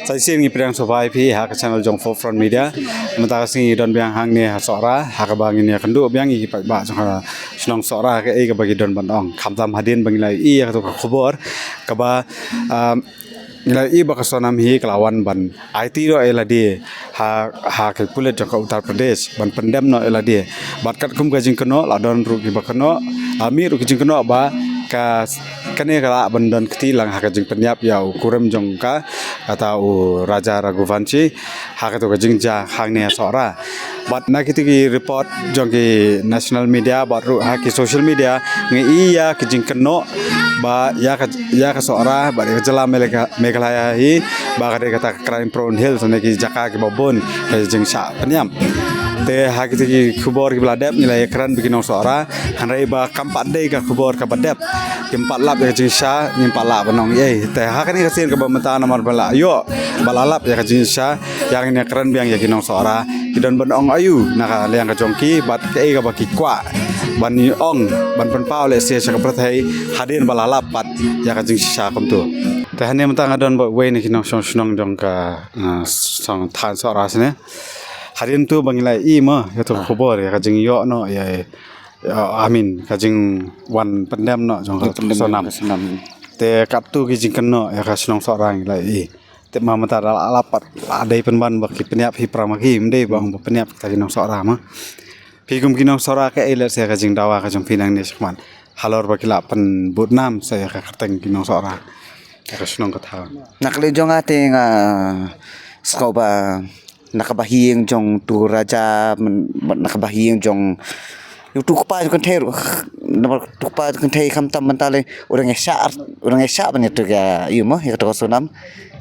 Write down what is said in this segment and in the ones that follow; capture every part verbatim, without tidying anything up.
Sa shisien ngi pdiang sngewbha ïa phi ha ka channel jong Forefront Media. Mynta ka sngi ngi don biang hangne ha Sohra, ha kaba ngin ïakynduh biang ïa ki paidbah jong ka shnong Sohra kaei kaba ki don ban ong. Khamtam hadien ba ngi la ïohi ïa kato ka khubor kaba, um, ngi la ïohi ba ka Sonam hi ka la wan ban aiti noh ïa lade ha, ha ki pulit jong ka Uttar Pradesh ban pyndem noh ïa lade. Bad katkum ka jingkynnoh la don ruh kiba kynnoh, la mih ruh ki jingkynnoh ba ka, kane ka lah ban don kti lang ha ka jingpynïap ïa u kurim jong ka, kata u Raja Raghuvanshi, ha kato ka jingjia hangne ha Sohra. Bad na kito ki report jong ki national media bad ruh ha ki social media ngi ïohi ïa ki jingkynnoh ba ïa ka, ïa ka Sohra bad ïa ka jylla Megha-, Meghalaya hi ba ka dei kata ka crime prone hills ne ki jaka kiba bun ka jingshah pynïap. Te ha kito ki khubor kiba la dep ngi la ïakren bad ki nong Sohra, hynrei ba kam pat dei ka khubor kaba dep. Kim pat lap ïa ka jingshisha, ngim pat lah ban ong ei. Te ha kane ka sien kaba mynta namar ba la ïoh ba la lap ïa ka jingshisha, ïa ngin ïakren biang ïa ki nong Sohra ki don ban ong aïu na ka liang ka jong ki bad kaei kaba ki kwah ban ong ban pynpaw lehse sha ka pyrthei hadien ba la lap pat ïa ka jingshisha kumto. Te hangne mynta nga don bad uwei na ki nongshong shnong jong ka, uh, song thaiñ Sohra sne. Hadien tu ba ngi la ïohi mo ïa tu ka khubor ïa ka jingïoh noh ïa, ïa, I mean ka jingwan pyndem noh jong ka Sonam. Te katto ki jingkynnoh ïa ka shnong Sohra ngi la ïohi. Te ma mynta da la lap pat la dei pynban ba ki pynïap hi para ma ki, ym dei ba ong ba pynïap kita ki nong Sohra ma. Phi kum ki nong Sohra kaei lehse ka jingdawa ka jong phi nangne shakhmat halor ba ki la pynbud nam sa ïa ka kyrteng ki nong Sohra ïa ka shnong ka thaw. Na ka liang jong nga te nga sngew ba na kaba ha ïing jong utu u raja, na kaba ha ïing jong utu u kpa jong kynthei ruh, namar utu u kpa jong kynthei khamtam mynta lei u dang ïashah, u dang ïashah ban ïathuh ïa u mo ïa kato ka Sonam.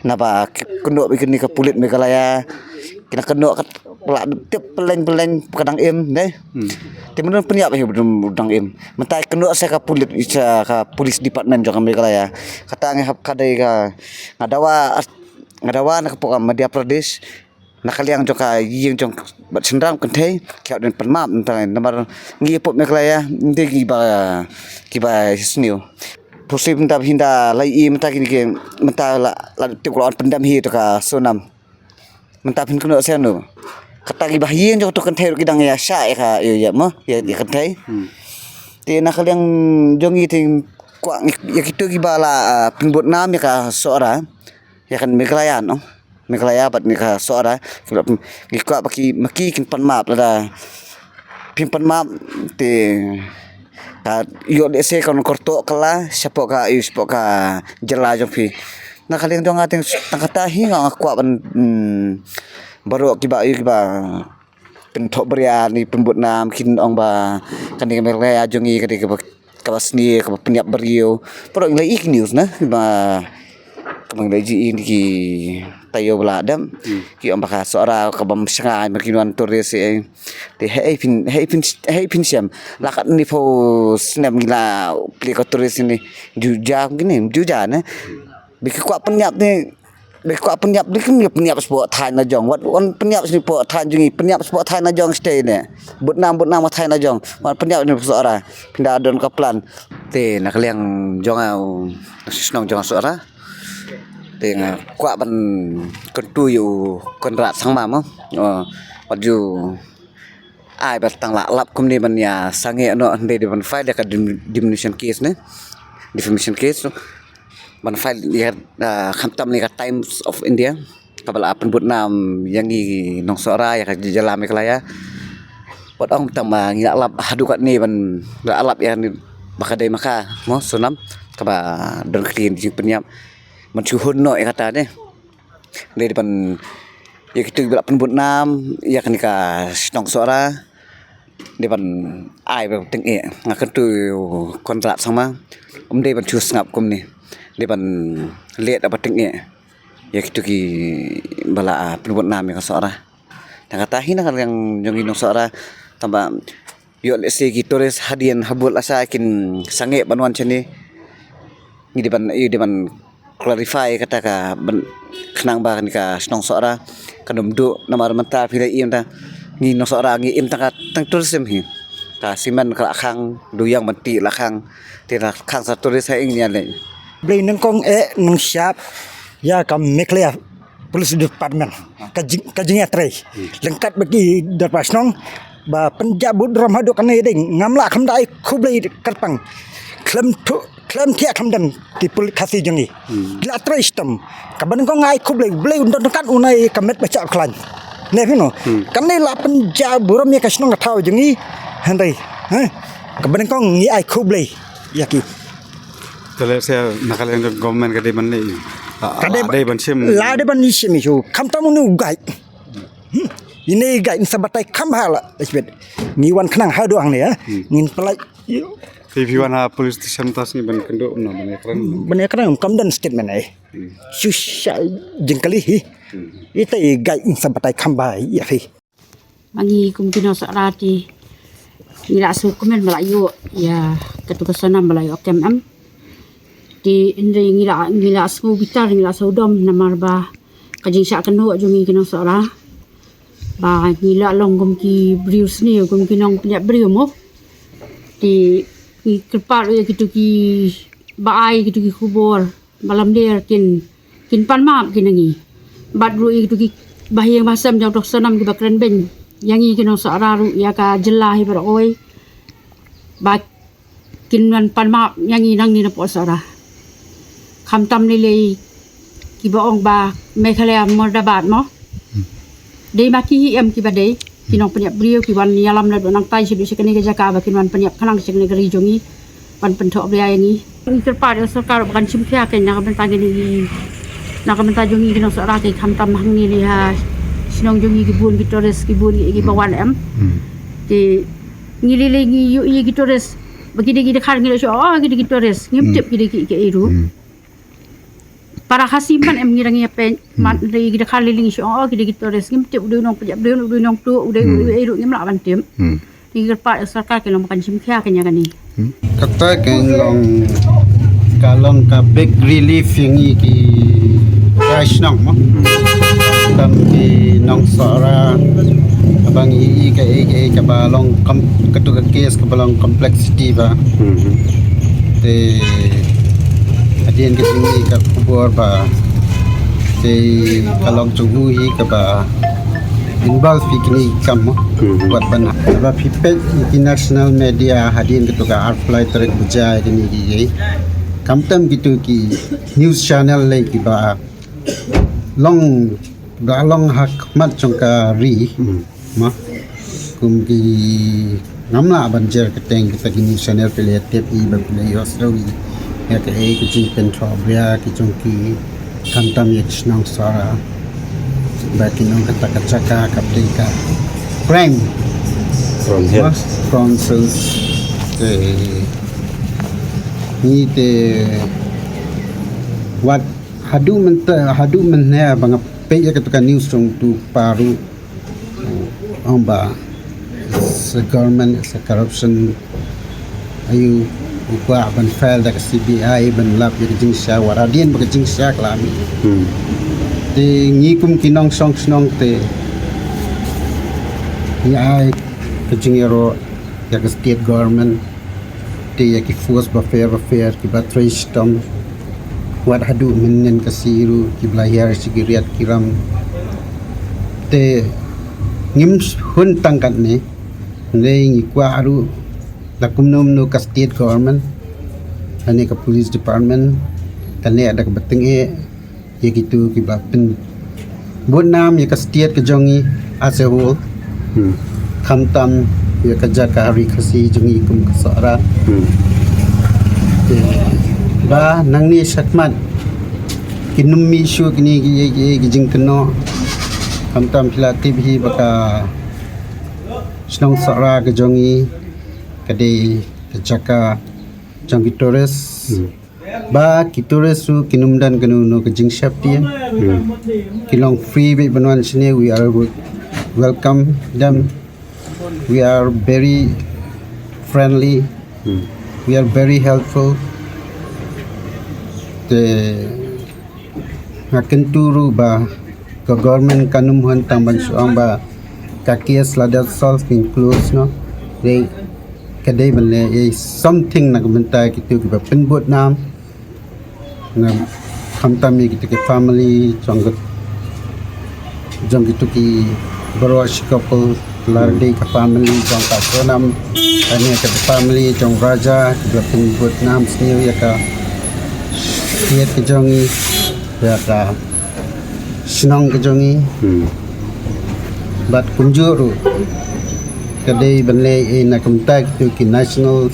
Naba kynnoh bad kane ka pulit Meghalaya, ki nang kynnoh ka la tip pyllein pyllein ka dang im dei. Te mynta pynïap hi u dang im. Mynta kynnoh sa ka pulit, sa ka police department jong ka Meghalaya. Kata nga hap ka dei ka, nga dawa, nga dawa na ka pok ka Madhya Pradesh. Na ka liang jong ka ïing jong bad shynrang kynthei ki hap dei pynmap mynta namar ngi pop Meghalaya ngi dei kiba, kiba sniew. Phusi mynta ba hi nda la ïohi mynta kine ki mynta la, la tip ka la wan pyndem hi to ka Sonam. Mynta phin kynnoh seh no. Kata kiba ha ïing jong to kynthei ruh ki dang ïashah ïa ka ïa, ïa mo ïa, ïa kynthei. Te na ka liang jong ngi te kwah ngi ïa kito kiba la, ah, pynbud nam ïa ka Sohra. Ïa ka Meghalaya no. Meghalaya bad ngi ka Sohra. Ngi kwah ba ki, ma ki kin pan map lada phin pan map te ka ïoh lehse kan kyrto kylla shapoh ka, ïoh shapoh ka jylla jong phi. Na ka liang jong nga te tang kata hi nga kwah ban, mm, baroh kiba, ïoh kiba pynthoh bria ne pynbud nam kin ong ba kane ka Meghalaya jong ngi ka dei kaba, kaba sniew, kaba pynïap briew. Baroh ngi la ïohi ki news na ba kaba ngi la ïohi ki taïew ba la dep ki ong ba ka Sohra kaba ym shngaiñ ba kin wan tourist eh. Te hei phin, hei phin, hei phin shem. La katne phew snem ngi la plie ka tourist ne. Ju ja kine, ju ja ne. Ba ki kwah pynïap ne, ba ki kwah pynïap ne, kin ïa pynïap shapoh thaiñ la jong. Wat wan pynïap shapoh thaiñ jong ngi, pynïap shapoh thaiñ la jong shatei ne. Bud nam, bud nam ka thaiñ la jong. Wan pynïap ne Sohra. Phin da don ka plan. Te na ka liang jong nga u shnong jong nga Sohra. Te nga kwah ban kyntu ïa u Conrad Sangma mo. Oh, wat ju ai ba tang la lap kumne ban ïa sangeh noh, hynrei dei ban file ïa ka dim-, defamation case ne. Defamation case. Ban file ïa, ah, khamtam ne ka Times of India. Kaba la pynbud nam ïa ngi nong Sohra ïa ka jylla Meghalaya. Wat ong tang ba ngi la lap haduh katne ban la lap ïa ne ba ka dei ma ka mo Sonam. Kaba don kti jingpynïap. Ban shu hun noh ïa kata ne. Dei ban ïa kito kiba la pynbud nam ïa kane ka shnong Sohra. Dei ban ai ba tyngeh nga kyntu Conrad Sangma. Ym dei ban shu sngap kumne. Dei ban leh da ba tyngeh ïa kito kiba la pynbud nam ïa ka Sohra. Tang kata hi na ka liang jong ngi nong Sohra tang ba ïoh lehse ki tourist hadien habud lashai kin sangeh ban wan shane. Ngi dei ban, ïa dei ban clarify kata ka ban khnang ba kane ka shnong Sohra kan ym duh namar mynta phi la ïohi mynta ngi nong Sohra ngi im tang ka tang tourism hi. Ka simen ka la khang, duyang ban tih la khang, te la khang sa tourist ha ing nia le. Blei nyngkong eh nyngshap ïa ka Meghalaya police department ka jing ka jingïatrei. Lyngkat bad ki dorbar shnong ba pynjah burom haduh kane dei ngam lah kham da ai khublei kyrpang. Khlem thu khlem thiah khlem don ki pul Khasi jong ngi. Ki la trei shitom. Kaba nyngkong ai khublei, Blei un don kat u nai ka met ba chah khlaiñ. Ne phi no. Kane la pynjah burom ïa ka shnong ka thaw jong ngi. Hynrei ha kaba nyngkong ngi ai khublei ïa ki. Te lehse na ka liang jong government ka dei ban leh. Ka dei ban shim. La dei ban shim ïa u. Khamtam une u guide. Ine guide sa batai kham bha la. Ngi wan khnang haduh hangne ïa. Ngin pynlait. Te phi wan ha police station tas ngi ban kynduh na ban ïakren. Ban ïakren kam don statement ai. Shu sha jingkylli hi. Ita i guide sa batai kham bha ïa phi. Ma ngi kum ki nongsohra te ngi la sngewkmen ba la ïoh ïa katu ka snem ba la ïoh kem em. Te hynrei ngi la ngi la sngewbitar ngi la sngewdom namar ba ka jingshah kynnoh jong ngi ki nongsohra ba ngi la long kum ki briew sniew kum ki nongpynïap briew mo. Te ngi kyrpad ïa kitu kiba ai kitu ki khubor ba lamler kin kin pan map kin na ngi. Bad ruh ïa kitu kiba ïeng ba sem jong dok sanam kiba kren beiñ ïa ngi ki nongsohra ruh ïa ka jylla hi baroh oi ba kin wan pan map ïa ngi nangne na Pohsohra. Khamtam lei lei kiba ong ba Meghalaya murdabad mo. Dei ma ki hi em kiba dei ki nongpynïap briew ki wan ïalam na dong nangtai sha dei sha kane ka jaka ba kin wan pynïap khnang sha kane ka ri jong ngi. Ban pynthoh bria ïa ngi. Ngi kyrpad ïa sorkar ba kan shim khia kein na ka bynta kine ki na ka bynta jong ngi ki nongsohra ki khamtam hangne lei ha shnong jong ngi ki bun ki tourist ki bun ki ba wan em. Te ngi lei lei ngi ïohi ki tourist ba ki dei ki dkhar ngi la shu oh ki dei ki tourist ngim tip ki dei ki kiei ruh. Para Khasi man em ngi dang ïa peit man dei ki dkhar lei lei ngi shu oh ki dei ki tourist ngim tip u dei u nongpynïap briew u dei u nongtuh u dei u dei ruh ngim lah ban tip. Ngi kyrpad ïa sorkar ki long ba kan shim khia kein ïa kane. Kata kein long ka long ka big relief ïa ngi ki trai shnong mo. Tam ki nongsohra kaba ngi ïohi kaei kaei kaba long katu ka case kaba long complexity ba. Te hadien ka jingïohi ka khubor ba te ka long jong u hi kaba involve ïa kine ki kam mo. Wat ban haba phi peit ïa ki national media hadien katu ka arphew lai tarik ba jia ïa kine ki khamtam kitu ki news channel lei kiba long ba long ha khmat jong ka ri. Ma kum ki ngam lah ban jer kyrteng kita ki news channel phi la tip i ba phi la ïohsngew ïa kaei ka jingpynthoh bria ki jong ki khamtam ïa ki shnong Sohra ba ki nong kata ka jaka ka pdeng ka prime From hills. From hills. Te ngi te wat haduh mynta haduh mynne ba nga peit ïa katu ka news jong tu paru. Ong ba sa government sa corruption ayu u kwah ban file da ka C B I ban lap ïa ka jingshisha wat hadien ba ka jingshisha ka la mih. Te ngi kum ki nongshong shnong te ngi ai ka jingïaroh ïa ka state government te ïa ki force bapher bapher kiba trei shitom wat haduh mynnin ka sngi ruh kiba la hiar sha ki riat ki ram. Te ngim hun tang katne ne ngi kwah ruh da kumno kumno ka state government lane ka police department kane da kaba tyngeh ïa kitu kiba pynbud nam ïa ka state ka jong ngi as a whole. Khamtam ïa ka jaka ri Khasi jong ngi kum ka Sohra. Te ba nangne shakhmat kin ym mih shuh kine ki ïa ki ïa ki jingkynnoh. Khamtam phi la tip hi ba ka shnong Sohra ka jong ngi ka dei ka jaka jong ki tourist. Ba ki tourist ruh kin ym don kano kano ka jingsheptieng. Ki long free beit ban wan shane, we are wel- welcome them. We are very friendly. We are very helpful. Te nga kyntu ruh ba ka government kan ym hun tang ban shu ong ba ka case la dep solve kin close noh. Dei ka dei ban leh ei something na ka bynta kitu kiba pynbud nam. Na khamtam ïa kitu ki family jong ka Jong kitu ki baroh shi couple, la dei ka family jong ka Sonam, kane ka family jong Raja, ki ba pynbud nam sniew ïa ka kiad ka jong i, ïa ka shnong ka jong i. Hmm. Bad kumjuh ruh ka dei ban leh ïa na kumta kitu ki national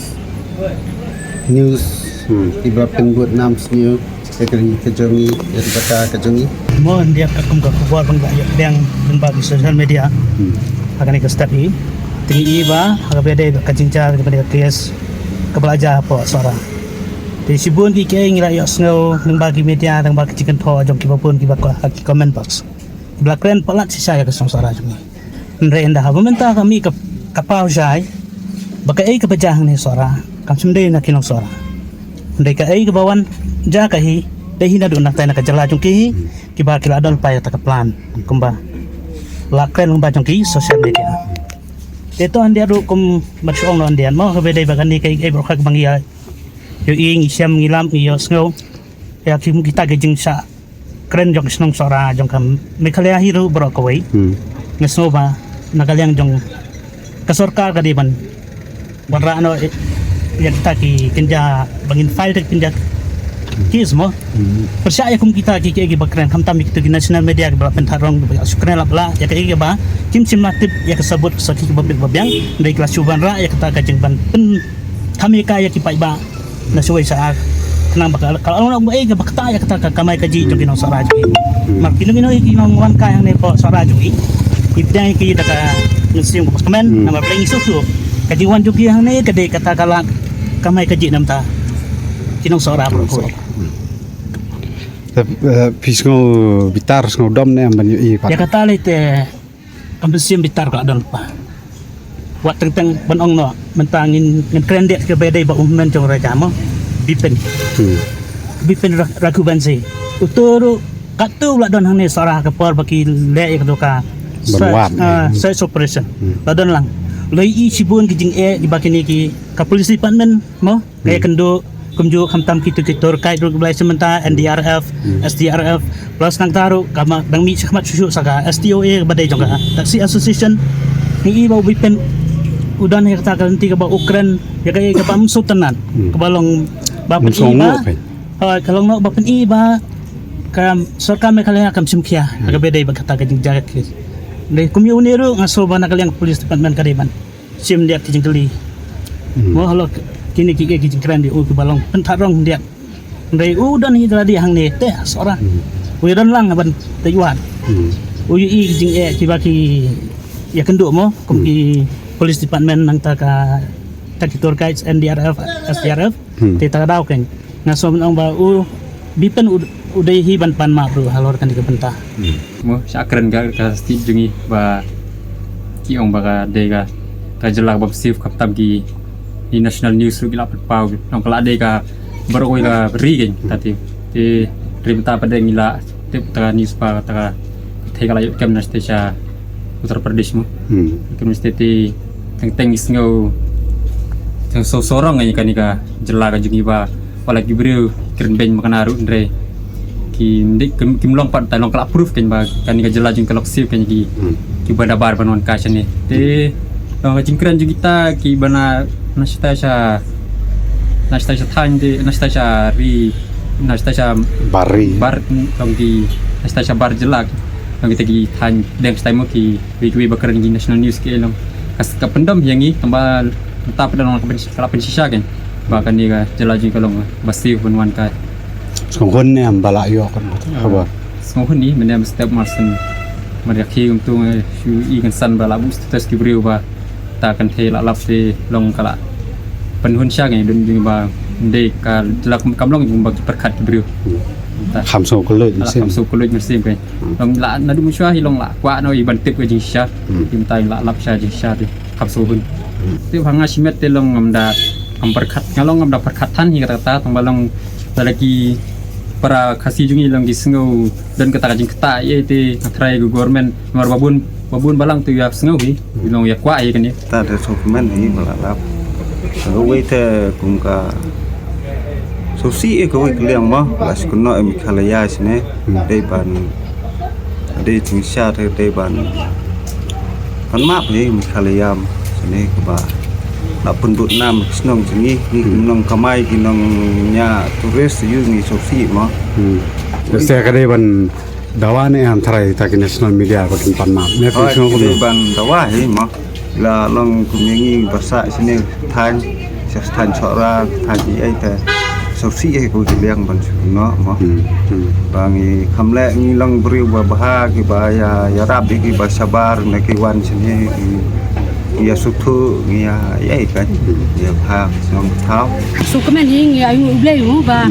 news, hmm, ki ba pynbud nam sniew ïa ka ri ka jong i, ïa ka bynta ka jong i. Mo, hynrei ka kum ka khubor ba nga la ïoh pdiang lyngba ki social media. Hmm. Ha kane ka step hi. Te ngi i ba ha kaba dei ka jingjia kaba dei ka case kaba la jia hapoh Sohra. Te shibun ki kiei ngi la ïohsngew lyngba ki media, lyngba ki jingkynthoh jong ki ba bun ki ba ha ki comment box. Ba la kren palat shisha ïa ka shnong Sohra jong ngi. Hynrei ynda haba mynta ka mih ka, ka paw jai ba kaei kaba jia hangne Sohra kam shym dei na ki nong Sohra. Hynrei kaei kaba wan jia ka hi, dei hi naduh nangtai na ka jylla jong ki hi, kiba ki la don lypa ïa kata ka plan kumba la kren lyngba jong ki social media. Te to hynrei ruh kum ba shu ong noh hynrei mo, kaba dei ba kane kaei kaei baroh kaba ngi ïa ïohi, ngi shem, ngi lap, ngi ïohsngew ïa ki, kita ki jingshah kren jong ka shnong Sohra jong ka Meghalaya hi ruh baroh kawei. Hmm. Nga sngew ba na ka liang jong ka sorkar ka dei ban wanrah noh ïa kita ki kynja ba ngin file kita ki kynja case mo. Hmm. Pyrshah ïa kum kita ki, ki, ki ba kren khamtam ïa kita ki national media ki ba la pynthad rong ba shu kren lap la ïa ka, ïa ka ba kim shym la tip ïa ka sabut sa ki ba biang ba biang. Dei ki la shu wanrah ïa kata ka jingban pynthame ka ïa ki paidbah na shuwa sha ar. Khnang ba ka, ka long ba ei ka ba kata ïa kata ka kamai kajih jong ki nong Sohra jong ngi. Hmm. Mar ki nong, ki nong wan kai hangne hapoh Sohra jong ngi. Ki pdiang ki da ka mynsiem kaba kmen, hmm, namar ba ngi sngewthuh ka jingwan jong ki hangne ka dei kata ka la kamai kajih namar ki nong Sohra baroh kawei. Hmm. Te, eh, phi sngew bitar, sngew dom ne ban ïohi pat? Ïa kata lei te ka mynsiem bitar ka la don lypa. Wat teng teng ban ong noh, mynta ngin, ngin kren dei kaba dei ba u hynmen jong Raja mo, Bipen. Hmm. Bipen Ra-, Raghuvanshi. Uto ruh katto la don hangne Sohra ka por ba ki leh ïa kato ka search, ah, search operation. Hmm. La don lang. La ïohi shibun ki jingeh kiba kine ki ka police department mo. Ka ïakynduh kumjuh khamtam kito ki tour guide ruh ki ba la ïashim bynta, N D R F, hmm, S D R F, plus nangta ruh ka ma dang mih shakhmat shuh shuh sa ka S T O A kaba dei jong ka Taxi Association. Ngi i ba u Bipen u don ïa kata ka lynti kaba u kren ïa ka, ïa kaba ym sngewtynnat, hmm, kaba long ba pyn-i ba, ha, ka long noh ba pyn-i ba ka sorkar Meghalaya kam shim khia, hmm, kaba dei ba kata ka jingjia ka case. Dei kum ïa une ruh nga sngew ba na ka liang police department ka dei ban shim ïa ki jingkylli. Hmm. Mo halor kine ki, ki jingkren dei u kiba long pynthad rong ïa. Hynrei u don hi da lade hangne te Sohra. Hmm. U ïa don lang ban te ïa. Hmm. U ïohi ki jingeh kiba ki ïakynduh mo kum, hmm, ki police department nangta ka, ka ki tour guides, N D R F, S D R F. Hmm. Te ta ka daw keiñ nga sngew ban ong ba u Bipen u, u dei hi ban pan map ruh halor kane ka bynta. Hmm. Mo, sha kren ka, ka state jong ngi ba ki ong ba ka dei ka, ka jylla kaba safe, khamtam ki, ki national news ruh ki la pynpaw, ki ong ka la dei ka baroh kawei ka ri keiñ, hmm, ta te. Te ri mynta pat de ngi la tip ta ka news ba ta ka thei ka la ïoh kem na state sha Uttar Pradesh mo. Hmm. Kem na state te teng teng ngi sngew, teng sngew sorong ïa kane ka jylla ka jong ngi ba wat la ki briew ki kren beiñ makna ruh hynrei kim dei, kim, kim long pat, ta long ka la proof keiñ ba kane ka jylla jong ngi ka long safe keiñ ki, hmm, kiba da bar ban wan kai shane. Te long ka jingkren jong kita kiba na, na shata sha, na shata sha thaiñ te, na shata sha ri, na shata sha bar ri, bar, long ki, na shata sha bar jylla, long kita ki thaiñ deng shata mo ki Kiwei kiwei ba kren ki national news ki long ka, ka pyndem ïa ngi, tang ba mynta pat long ka pyn-, ka la pynshisha keiñ ba kane ka jylla jong ngi ka long ba safe ban wan kai. Sngewhun ne em ba la ïoh kan khabar? Sngewhun ne em, mynne mynstep mar shen mar ïa ki kumto, eh, shu i kynsan ba la buh status ki briew ba ta kynthei la lap te long ka la pynhun sha ngi dun jing ba ndei ka jylla kam long jing ba ki pyrkhat ki briew. Hmm. Ta. Kham sngewkhuslai, la mynsiem, kham sngewkhuslai mynsiem keiñ. Hmm. Long la naduh mynshuwa hi long la kwah noh i ban tip ka jingshisha. Hmm. Te mynta la lap sha jingshisha te kham sngewhun. Hmm. Te ba nga shimet te long ngam da, ngam pyrkhat, nga long ngam da pyrkhat than hi kata kata, tang ba long da la ki para Khasi jong ngi long ki sngew don kata ka jingktah ïa te, nga tharai ka government namar ba bun, ba bun balang te ïa sngew hi, hmm, long ïa kwah hi kane. Ta te sngewkmen hi ba la lap. Kawei te kum ka sngewsih ïa kawei ka liang mo, la shu kynnoh ïa Meghalaya shane, hmm, dei ban Dei jingshisha te dei ban pan map hi Meghalaya shane kaba la pynbud nam shnong jong ngi, ngi ki nongkamai, ki nongñiah tourist, ïoh ngi sngewsih mo. Hmm. Te ka dei ban dawa ne em tharai ta ki national media ba kin pan map ne? Hooid, shnong ki dei kumno ban dawa hi mo. La long kum ïa ngi ba sah shane thaiñ, sah thaiñ Sohra, thaiñ ei ei te sngewsih hi ko ki liang ban shu noh mo. Hmm, hmm. Ba ngi kham leh ngi long briew ba bha, kiba ïa, ïarap ïa kiba shabar, na ki wan shane ngi ïa sngewthuh, ngi ïa, ïa ei kan, ïa bha shnong thaw. Sngewkmen hi ngi ïa u Blei mo ba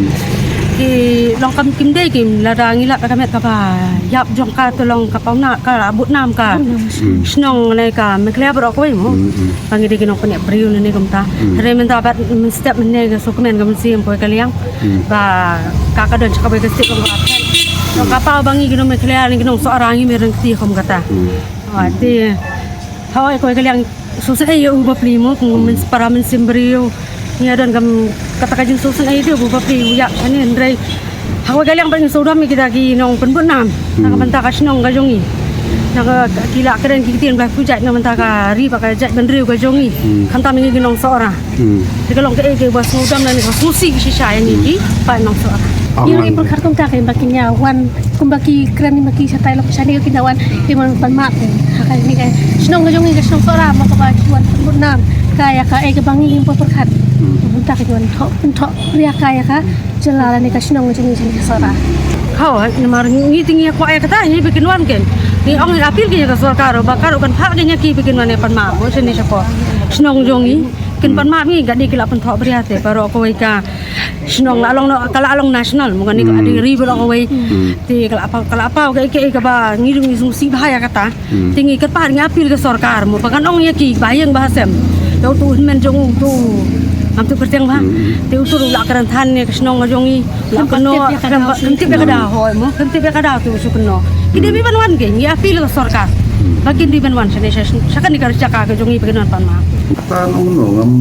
ki long kam kim dei kim, lada ngi lap ka met kaba ïap jong ka, to long ka pauna ka bud nam ka. Hmm. Shnong ne ka Meghalaya baroh kawei mo. Hmm, hmm. Ba ngi dei ki nongpynïap briew ne ne kumta. Hmm. Hynrei mynta bad mynstep mynne ka sngewkmen ka mynsiem ko ka liang. Hmm. Ba ka ka don sha kawei ka state long ka phen. Long ka paw ba ngi ki nong Meghalaya ne ki nong Sohra ngi mih ryngkat kum kata. Hmm. Wa te hoi ko ka liang sngewsih ïa u bapli mo, kum para mynsiem briew. Ngi ïa don kam kata ka jingsngewsih ïa u bapli u ïap shane, hynrei ha kawei ka liang ba ngi sngewdom ïa kita ki nongpynbud nam na ka bynta ka shnong ka jong ngi. Na ka, ki la kren ki ktien ba pynjah na ka bynta ka ri bad ka jaitbynriew ka jong ngi. Hmm. Khamtam ngi ki nong Sohra. Hmm. Te ka long kaei kaba sngewdom lane ka sngewsih shisha ïa ngi ki paid nong Sohra. Ngi ngi pyrkhat kumta ka ba kin ïa wan kumba ki kren ba ki shatai lok shane ka kin ïa wan ki ban pan map ha ka ni ka shnong ka jong ngi ka shnong Sohra mo kaba ki wan pynbud nam ka ïa kaei kaba ngi ngi pyrkhat. Hmm. Kumta ka wan thok pynthok ria ka ïa ka jylla lane ka shnong ka jong ngi jong ngi ka Sohra. Hooid, namar ngi te ngi ïa kwah ïa kata, ngi ba kin wan ken. Ngi ong ngi appeal ki ïa ka sorkar ba ka ruh kan phah ki ïa ki ba kin wan ïa pan map mo shane sha ko shnong jong ngi. Kin pan map ngi, ka dei ki la pynthok bria te baroh kawei ka shnong la long, ka la long national mo, ka dei ka dei ri baroh kawei. Hmm. Te ka la paw, ka la paw kaei kaei kaba ngi ruh ngi sngewsih bha ïa kata. Hmm. Te ngi kyrpad ngi appeal ka sorkar mo ba kan ong ïa ki ba ïeng ba ha sem. Te utu u hynmen jong u tu ngam tu kyrteng bha. Hmm. Te utu ruh la kren than ne ka shnong ka jong ngi. Kan tip ïa ka daw, hooid mo, kan tip ïa ka daw te u shu kynnoh. Ki dei ban wan ki, ngi appeal ka sorkar ba kin dei ban wan shane sha, sha kane ka jaka ka jong ngi ba kin wan pan map. Ta nong no ngam,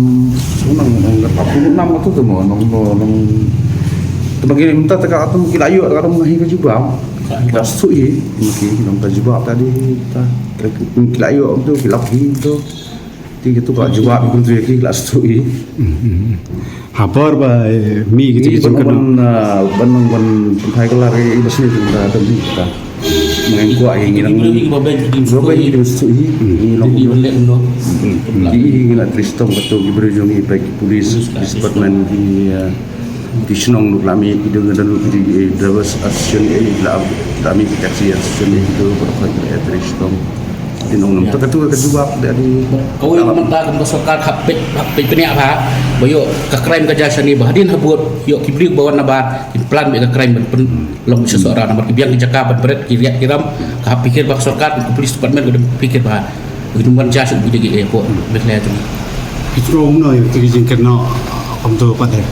nong nong ngam ta pu nam tu tu mo nong no nong. Te ba ki mynta ta ka atum ki la ïoh ka dong hi ka jubab. Ki la sngewsih hi ki nong ka jubab ta dei ta. Ki la ïoh tu ki la hi tu. Te kitu ka jubab kumtu ïa ki la sngewsih hi. Ha por ba, eh, mih kita jingkynnoh ban, ah, ban ban pynthai kylla ïa i ba sngewsih ta dang hi ta. Ngi kwah ïa ngi nang ba ba ki sngewsih hi. Ngi long kumno. Ki hi ngi la trei shitom kato ki briew jong ngi, peit ki police, ki department, ki, ah, ki shnong, ruh la mih ki dang dang ki, eh, drivers association, eh, la la mih ki taxi association, eh, kitu ba ka trei shitom. Te nong nong ta katu ka jubab da di. Kawei ka mynta ka sorkar hap peit, hap peit pynïap ha ba ïoh ka crime ka jia shane ba hadien habud ïoh ki briew ba wan nabar kin plan beit ka crime ban pynlong sha Sohra namar ki biang ki jaka ban bret ki riat ki ram. Ka hap pyrkhat ba ka sorkar ka police department ka dang pyrkhat ba ki dang wan jia sha ki dei ki airport Meghalaya jong ngi. Ki trong no ïa ki jingkynnoh kumtu pat de.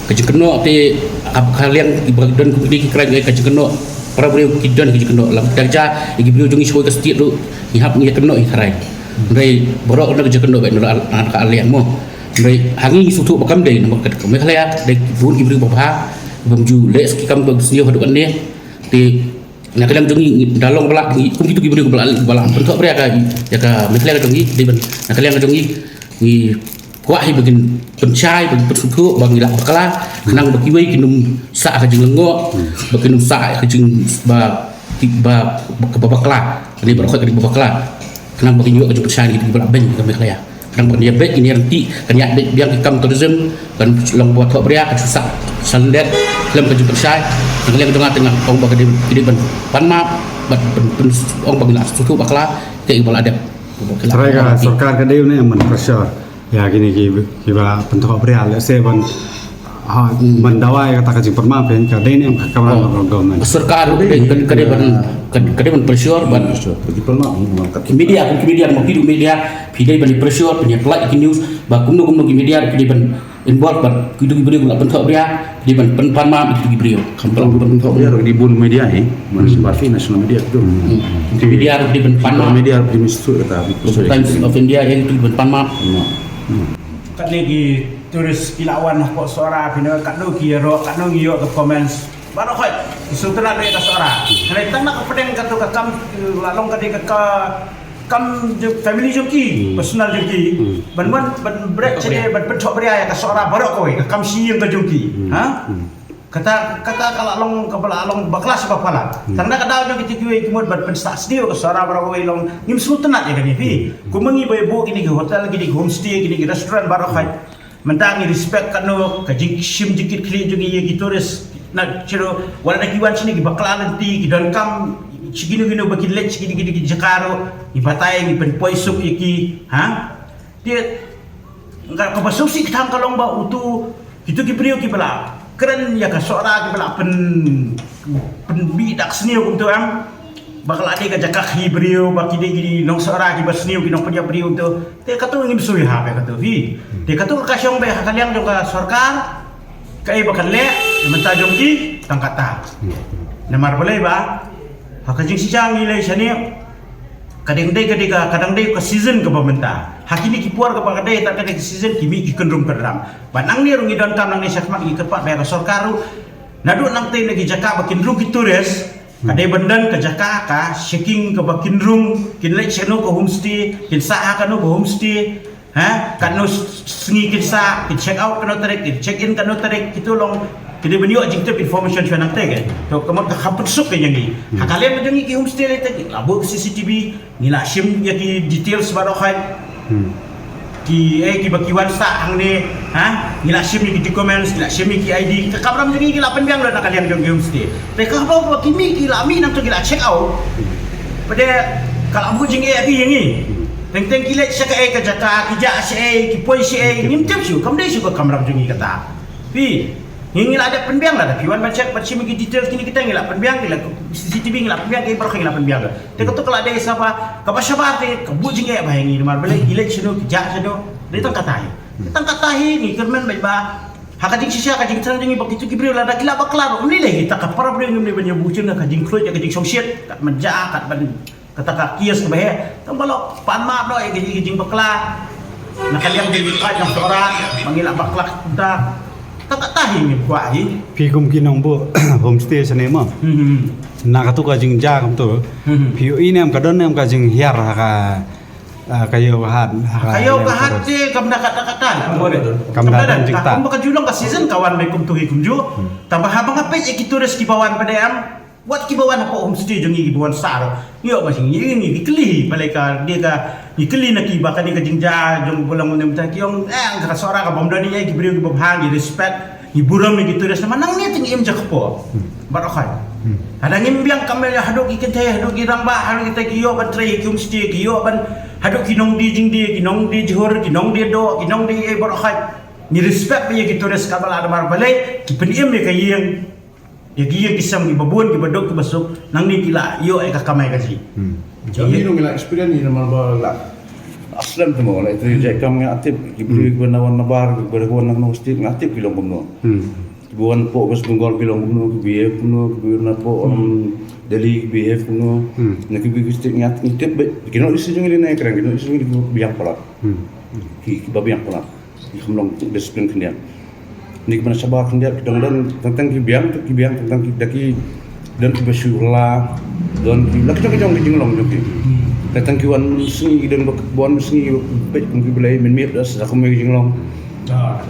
Ka jingkynnoh te ka liang ki ba don ki crime ka jingkynnoh. Para briew ki don ki jingkynnoh lam ka jia ïa ki briew jong ngi shoi ka state ruh ngi hap ngi kynnoh ïa ki tharai. Hynrei baroh ka jingkynnoh ba ngi la ka liang mo. Hynrei ha ngi ngi sngewthuh ba kam dei namar ka Meghalaya dei bun ki briew ba bha bym ju leh ki kam ba sniew haduh katne. Te na ka liang jong ngi da long ba la ngi kum kitu ki briew ba la ba la pynthok bria ka ïa ka Meghalaya ka jong ngi dei ban na ka liang ka jong ngi ngi kwah hi ba kin pynshai ba kin pynsngewthuh ba ngi lah bakla khnang ba kiwei kin ym sah ka jinglyngngoh ba kin ym sah ka jing ba ki ba ba bakla ni ba khoi ka dei ba bakla khnang ba kin ïoh ka jingpynshai ni ba lah beiñ ka Meghalaya khnang ba kin ïa beiñ kin ïa rynti kan ïa beiñ biang ki kam tourism kan long ba thok bria kan sah salendet lem ka jingpynshai nang leng jong nga tengah ong ba ka dei ki dei ban pan map ba ong ba ngi lah sngewthuh bakla ki ba lah dep. Trai ka sorkar ka dei ne man pressure. Ïa kine ki, kiba pynthok bria lehse ban, ha, ban dawa ïa kata ka jingpynmap ïa ka dei ne em ka kamram local government. Sorkar ka dei ban, ka dei ban pressure ban. Media, kum ki media, ma phi dei media, phi dei ban pressure, phi dei ban pynlait ki news ba kumno kumno ki media phi dei ban involve ban ki dei ban pynthok bria. Dei ban pynmap ïa ki briew. Kam pynmap ïa ki bun media hi. Mana sumber national media tu. Media dei ban pynmap. Media dei mesti kata. Times of India ïa ki ban pynmap. Katne ki tourist ki la wan hapoh Sohra phi na katno ki ïaroh katno ki ïoh ka comments. Baroh khoit. Sngewtynnat ïa ka Sohra. Hynrei tang na ka pdeng kato ka kam, la long ka dei ka, ka kam jong family jong ki, personal jong ki. Ban wan, ban bret sha, ban pynthok bria ïa ka Sohra baroh kawei, ka kam shi ïing ka jong ki. Ha? Kata, kata ka la long, ka ba la long bakla shi ba palat. Tang na ka daw jong kita kiwei ki mut ban pynsah sniew ka Sohra baroh kawei long, ngim sngewtynnat ïa kane phi. Kumba ngi ba ïa buh kine ki hotel, kine ki homestay, kine ki restaurant baroh kawei. Mynta ngi respect katno ka jingshim jingkit khlieh jong ngi ïa ki tourist. Na shuh wat la ki wan shane ki bakla lynti, ki donkam sha kino kino ba kin leit sha kino kino ki jaka ruh, ngi batai, ngi pynpoi suk ïa ki. Ha? Te ka, kaba sngewsih tang ka long ba uto, kito ki briew kiba la kren ïa ka Sohra, kiba la pyn, pynbit da ka sniew kumto, em. Ba ka la dei ka jaka khih briew, ba ki dei ki nong Sohra kiba sniew, ki nongpynïap briew to. Te kato ngim sngewsih ha ba kato phi. Te kato ka shong ba ha ka liang jong ka sorkar, kaei ba kan leh, mynta jong ki tang kata. Namar balei ba ha ka jingshisha ngi lei shane, ka dang dei, ka dei ka, ka dang dei ka season kaba mynta. Ha kine ki por kaba ka dei, ta ka dei ka season ki mih ki kynrum kynram. Ba nangne ruh ngi donkam, nangne shakhmat ngi kyrpad ba ïa ka sorkar ruh, naduh nangtei na ki jaka ba kin rung ki tourist, ka dei ban don ka jaka ka checking kaba kin rung, kin leit shano ka homestay, kin sah ha kano ka homestay, ha, kano s-, sngi kin sah, kin check out kano tarik, kin check in kano tarik, kito long, ki dei ban ïoh jingtip, information shuwa nangtei ke. To ka mut ka kham pynsuk ka jong ngi. Ha ka liang jong ngi ki homestay lei te ki la buh C C T V, ngi la shim ïa ki details baroh kawei. Ki, eh, kiba ki wan sah hangne, ha? Ngi la shim ïa ki documents, ngi la shim ïa ki I D, ka kamram jong ngi ki la pynbiang lut na ka liang jong ki homestay. Te kaba ki mih, ki la mih nangto ki la check out. Pat de ka la buh jingeh ïa ngi. Teng teng ki leit sha kaei ka jaka, ki jah shaei, ki poi shaei, ngim tip shuh, kam dei shuh ka kamram jong ngi kata. Phi, ngi, ngi la dep pynbiang lada phi wan ban check, ban shim ïa ki details kine kita ngi la pynbiang, ngi la C C T V ngi la pynbiang, ki baroh ngi la pynbiang. Te kato ka la dei sa ba, kaba shabar te, ka buh jingeh ba ïa ngi namar balei, ki leit shano, ki jah shano, dei tang kata hi. Tang kata hi, ngi kyrmen beit ba, ha ka jingshisha, ka jingthrang jong ngi ba kito ki briew lada ki la bakla ruh, ym lei lei kita ka para briew ngim lei ban ïa buh jingeh, ka jingkhluit, ka jingshongshit, kat ban jah, kat ban, kata ka kies kaba heh, tang ba la pan map noh ïa ka jingbakla. Na ka liang jong ngi ka jong Sohra, ba ngi la bakla kumta. Tang kata hi ngi kwah hi. Phi kum ki nongbuh homestay shane mo. Na kato ka jingjia kumto. Phi ïohi ne em, ka don ne em ka jinghiar ha ka, ah, ka ïew ka hat, ha ka ïew ka hat te kam da kata kata. Kam da kata. Kumba ka ju long ka season ka wan beit kumto hi kumjuh. Tang ba haba nga peit ïa ki tourist kiba wan pat de em. Wat kiba wan hapoh homestay jong ngi kiba wan sah ruh. Ngi ïoh ba shu ngi, ngi, ngi kylli hi, balei ka, dei ka, ngi kylli na ki ba kane ka jingjia jong ba long ne mynta ki ong, eh, ka Sohra ka bym don ei ei, ki briew kiba bha, ngi respect, ngi burom ïa ki tourist, namar nangne te ngi im jakpoh. Baroh kawei. Haba ngim biang kam haduh ki kynthei, haduh ki rangbah, haduh kita ki ïoh ban trei ki homestay, ki ïoh ban haduh ki nongdie jingdie, ki nongdie jhur, ki nongdie doh, ki nongdie ei baroh kawei. Ngi respect ba ïa ki tourist kaba la namar balei, ki pynim ïa ka ïing. Ïa ki ïing ki sem kiba bun, kiba duk, kiba suk, nangne ki la ïoh ïa ka kamai kajih. Hmm. Jong ngi ruh ngi la experience ïa namar ba la slem te mo, la ïa trei jait kam nga tip, ki briew kiba na wan nabar, kiba wan na North East nga tip ki long kumno. Hmm. Kiba wan hapoh West Bengal ki long kumno, kiba ïa kumno, kiba wan hapoh, um, Delhi kiba ïa kumno. Hmm. Na kiba ki state nga tip beit, ki North East jong ngi lei na ïa kren, ki North East jong ngi kiba biang palat. Hmm. Ki, kiba biang palat. Ki kham long discipline khyndiat. Ngi kiba na shabar khyndiat ki dang don, tang tang ki biang, ki biang, tang tang ki da ki don kiba shu la, don ki la ki jong ki jong ki jinglong jong ki. Tang tang ki wan sngi ki don ba wan sngi peit kum ki blei mynmiet da sa kum ki jinglong. Ka,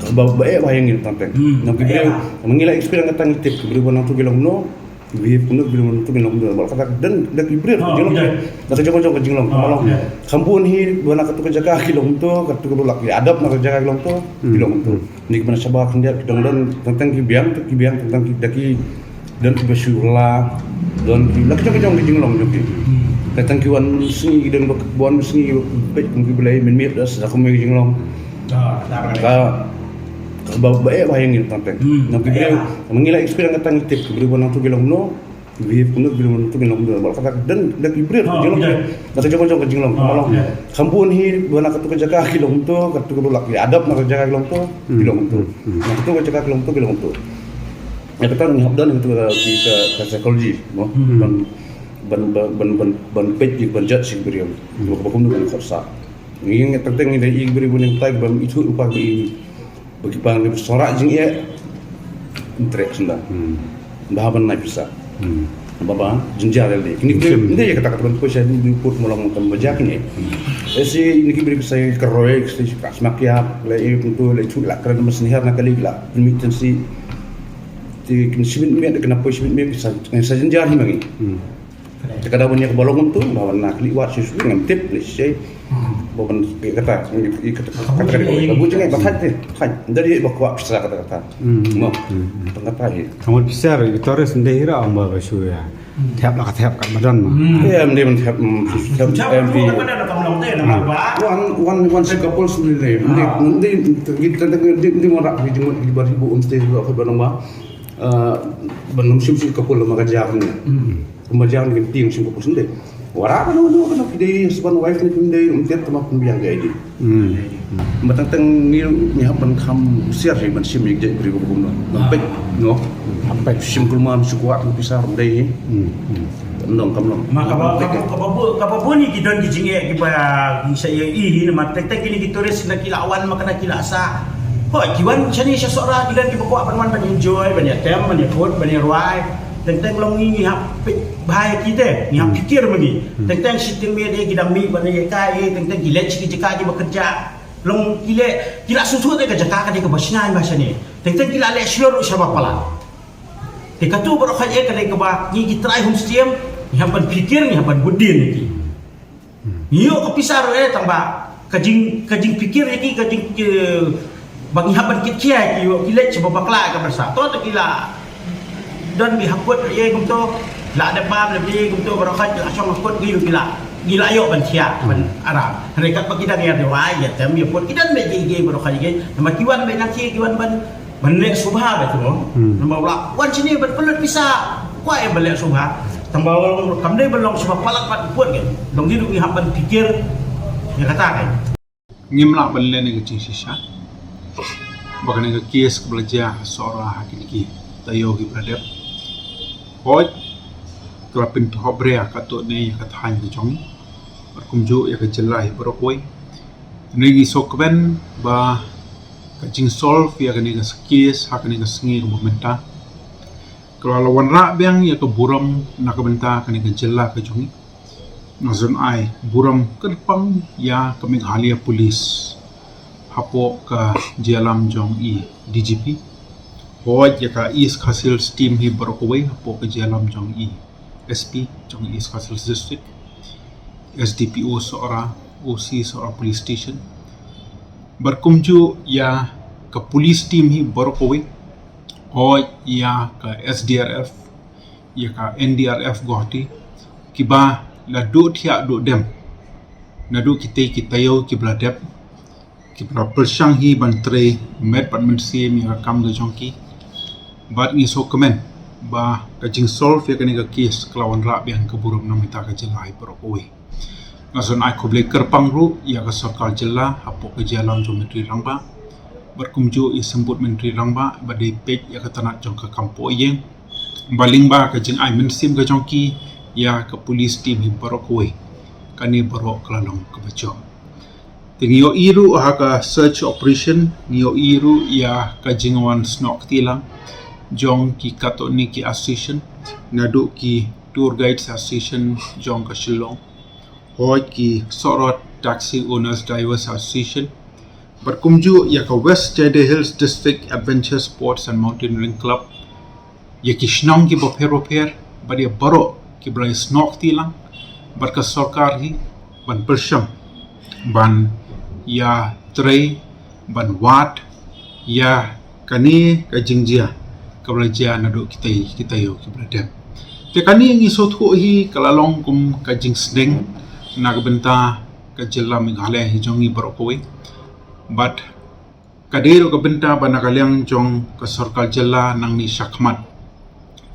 ka ba ba eh ba ïa ngi tang tang. Nang ki briew, ngi la experience ka tang ki tip ki briew ba nang tu ki long no. Ki behave kumno, ki long kumno, ki long kumno. Bad kata ka don da ki briew, ki long kumno. Da ka jong ka jong ka jinglong, ka long. Kham bun hi ba na katu ka jaka ki long kumto, katu ka lok ki adopt na ka jaka ki long kumto, ki long kumto. Ngi kiba na shabar khyndiat ki dang don, tang tang ki biang, ki biang, tang tang ki da ki don kiba shu la, don ki la ki jong ka jong ka jinglong jong ki. Tang tang ki wan sngi ki don ba wan sngi peit kum ki blei mynmiet da sa kum ki jinglong. Ka, ka ba ba eh ba ïa ngi tang tang. Nang ki briew, ngi la experience ka tang ki tip ki briew ba nang tu ki long no. Ki behave kumno, ki long kumno, ki long kumno. Bad kata ka don da ki briew, ki long kumno. Da ka jong ka jong ka jinglong, ka long. Kham bun hi ba na katu ka jaka ki long kumto, katu ka lok ki adopt na ka jaka ki long kumto, ki long kumto. Na katu ka jaka ki long kumto, ki long kumto. Ïa kata ngi hap don katu ka, ka, ka psychology mo. Ban, ban, ban, ban, ban, ban peit, ban judge ki briew. Ba kumno ban khot sa. Ngi ngi tang tang ngi da i ki briew ba ngi tai ba ithuh rupa ba i Ba ki ba ngi ba sorak jingeh. Trek senda. Ba ban nai pisa. Ba ba jynjar le. Kini kini ïa kata kata ban pisa ni di put mulam kam baja kini. Esi ini ki beri pisa keroi, kasi smakia le, itu le, itu la keren mas nihar na kali la. Permit tensi. Ti kini simin mi ada kena poi simin mi pisa. Sa jynjar hi mangi. Te ka da ban ïa ka ba long kumtu, ba ban na kli wat shu shu ngam tip ne shi. Ba ban ïa kata, ïa kata, kata kata kata. Ba bu jeng ba thait te, thait. Dari ba kwah pisa kata kata. Mo. Tang kata hi. Tang ban pisa ri tourist ndei ra ong ba ba shu ïa. Thep la ka thep kat madan ma. Em ndei ban thep, thep M P. Wan wan wan si couple sendiri. Ndei ndei kita ndei ndei mo rak di jenguk di bari bu umstay ba ka ba nang ba. Ban lam shim shim couple la ma ka jar ni. Kumba jar ni kan tieng shim ka pus ndei. Wara ka no no ka no ki dei husband wife ni kin dei um tiat tama kumbiang ga idi. Ba tang tang ngi ngi hap ban kham husiar hi ban shim ïa ki jait bri ba kum no. Ban pek no. Hap pek shim kulmam shu kwah kum pisa rum dei hi. Kam long kam long. Ma ka ba ka ba ka ba bu ka ba bu ni ki don ki jingeh ki ba ngi sa ïa i hi na ma tek tek kini ki tourist na ki la wan ma kana ki la sa. Hoi ki wan shani sha Sohra ki don ki ba kwah ban wan ban enjoy ban ïa tem ban ïa kut ban ïa rwai. Teng teng long ngi ngi hap peit bha ïa ki te, ngi hap pikir ma ngi. Teng teng shi teng mei de ki dang mih ba ne ka e, teng teng ki leit shi ki jaka ki ba kerja. Long ki leh ki la sngewthuh te ka jaka ka dei kaba shngaiñ ba shane. Teng teng ki la leh shlur sha ba palat. Te katu baroh khat e ka dei kaba ngi ki trai homestay ngi hap ban pikir ngi hap ban bud dien ïa ki. Ngi ïoh ka pisa ruh eh tang ba ka jing ka jingpikir ïa ki ka jing ba ngi hap ban kit khia ïa ki ïoh ki leit sha ba bakla ka pisa. To te ki la don ki haput ïa kumto la dep bam le bi kumto baroh khat la shong haput ki ki la ki la ïoh ban khia ban aram. Hynrei kat ba ki dang ïa dewai ïa tem ïa put ki don me ki ki baroh khat ki nama ki wan me nang ki ki wan ban Ban leh subha ba tu. Namar ba wan sini ban pynlut pisa. Kwah ïa ban leh subha. Tang ba kam dei ban long subha palat pat put ke. Long di ngi hap ban pikir ïa kata ke. Ngim lah ban leh ne ka jingshisha ba kane ka kes ka ba la jia ha Sohra ha kine ki taïew ki ba la dep. Hooid ka la pynthop bria katto katne ïa ka thaiñ ka jong ngi bad kumjuh ïa ka jylla hi baroh kawei. Te ngi sngewkmen ba ka jingsolve ïa kane ka kes ha kane ka sngi kaba mynta ka la wanrah biang ïa ka burom na ka bynta kane ka jylla ka jong ngi. Nga sngewbha ai burom kyrpang ïa ka Meghalaya Police hapoh ka jingïalam jong i D G P. Hooid ïa ka East Khasi Hills team hi baroh kawei hapoh ka jingïalam jong i S P jong i East Khasi Hills District, S D P O Sohra, O C Sohra Police Station. Bad kumjuh ïa ka police team hi baroh kawei. Hooid ïa ka S D R F, ïa ka N D R F Guwahati, kiba la duh thiah duh dem naduh kitei ki taïew ki ba la dep, ki ba la pyrshang hi ban trei met bad mynsiem ïa ka kam ka jong ki. Bad ngi sngewkmen ba ka jingsolve ïa kane ka kes ka la wanrah biang ka burom na ka bynta ka jylla hi baroh kawei. Nga sngewbha ai khublei kyrpang ruh ïa ka sorkar jylla hapoh ka jingïalam jong Myntri Rangbah bad kumjuh ïa Symbud Myntri Rangbah ba dei peit ïa ka tnat jong ka kam poh ïing ba lyngba ka jingai mynsiem ka jong ki ïa ka police team hi baroh kawei. Kane baroh ka la long kaba jop. Te ngi ïohi ruh ha ka search operation ngi ïohi ruh ïa ka jingwan snoh kti lang jong ki katto katne ki association naduh ki Tour Guides Association jong ka Shillong, hooid ki Sohra Taxi Owners Drivers Association bad kumjuh ïa ka West Jaintia Hills District Adventure Sports and Mountaineering Club, ïa ki shnong ki bapher bapher bad ïa baroh ki ba la ïa snoh kti lang bad ka sorkar hi ban pyrshang ban ïa trei ban wad ïa kane ka jingjia ka ba la jia naduh kitei ki taïew ki ba la dep. Te kane ngi sngewthuh hi ka la long kum ka jingsneng na ka bynta ka jylla Meghalaya hi jong ngi baroh kawei. Bad ka dei ruh ka bynta ba na ka liang jong ka sorkar jylla nangne shakhmat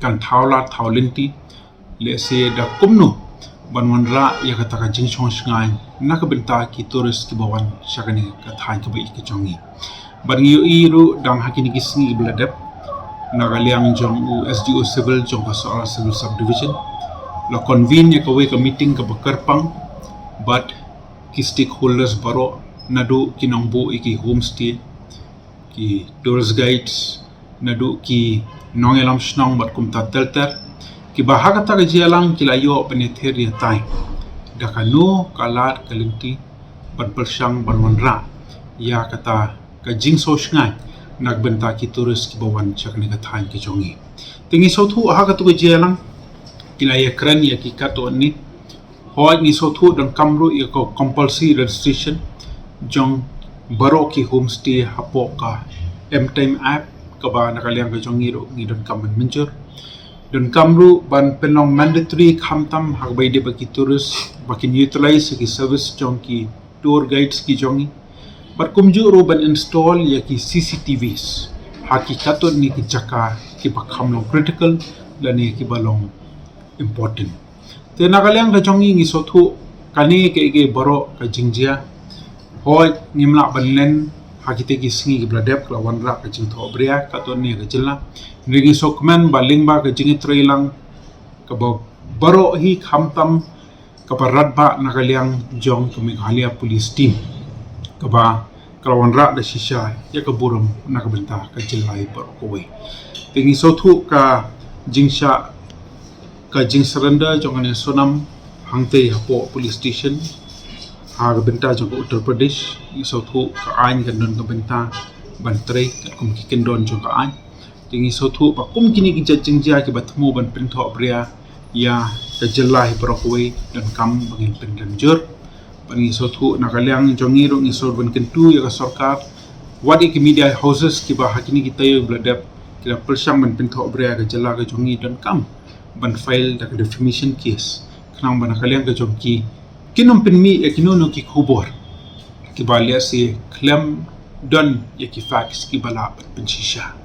kan thaw lad thaw lynti lehse da kumno ban wanrah ïa kata ka jingshong shngaiñ na ka bynta ki tourist ki ba wan sha kane ka thaiñ ka ba i ka jong ngi. Bad ngi ïohi ruh dang ha kine ki sngi ba la dep na ka liang jong u S D O Civil jong ka Sohra Civil Subdivision la convene ïa kawei ka meeting ka ba kyrpang bad ki stakeholders baroh naduh ki nongbuh ïa ki homestay, ki tourist guides, naduh ki nongïalam shnong bad kumta ter ter, kiba ha kata ka jingïalang ki la ïoh ban ïather ïatai da kano ka lad ka lynti ban pyrshang ban wanrah ïa kata ka jingsngewsih na ka bynta ki tourist kiba wan sha kane ka thaiñ ka jong ngi. Te ngi sngewthuh ha kata ka jingïalang ki la ïakren ïa ki katto katne. Hooid, ngi sngewthuh donkam ruh ïa ka compulsory registration jong baroh ki homestay hapoh ka M-Time app, kaba na ka liang ka jong ngi ruh ngi donkam ban mynjur. Donkam ruh ban pynlong mandatory khamtam ha kaba ïadei bad ki tourist ba kin utilize ïa ki service jong ki tour guides ki jong ngi. Bad kumjuh ruh ban install ïa ki C C T Vs ha ki katto katne ki jaka kiba kham long critical lane kiba long important. Te na ka liang ka jong ngi ngi sngewthuh kane kaei kaei baroh ka jingjia. Hooid, ngim lah ban len ha kita ki sngi kiba la dep, ka la wanrah ka jingthohbria katto katne ka jylla. Hynrei ngi sngewkmen ba lyngba ka jingïatreilang kaba baroh hi, khamtam kaba radbah na ka liang jong ka Meghalaya Police Team, kaba ka la wanrah da shisha ïa ka burom na ka bynta ka jylla hi baroh kawei. Te ngi sngewthuh ka jingshah, ka jingsurrender jong kane ka Sonam hangtei hapoh police station ha ka bynta jong ka Uttar Pradesh. Ngi sngewthuh ka aiñ kan don ka bynta ban trei katkum ki kyndon jong ka aiñ. Te ngi sngewthuh ba kum kine ki jait jingjia kiba thmu ban pynthohbria ïa ka jylla hi baroh kawei, donkam ba ngin pynrem jur. Bad ngi sngewthuh na ka liang jong ngi ruh ngi sngewbha ban kyntu ïa ka sorkar, wat ïa ki media houses kiba ha kine ki taïew ba la dep ki la pyrshang ban pynthohbria ïa ka jylla ka jong ngi, donkam ban file da ka defamation case, khnang ba na ka liang ka jong ki kin ym pynmih ïa kino kino ki khubor kiba lehse khlem don ïa ki facts kiba lah ban pynshisha.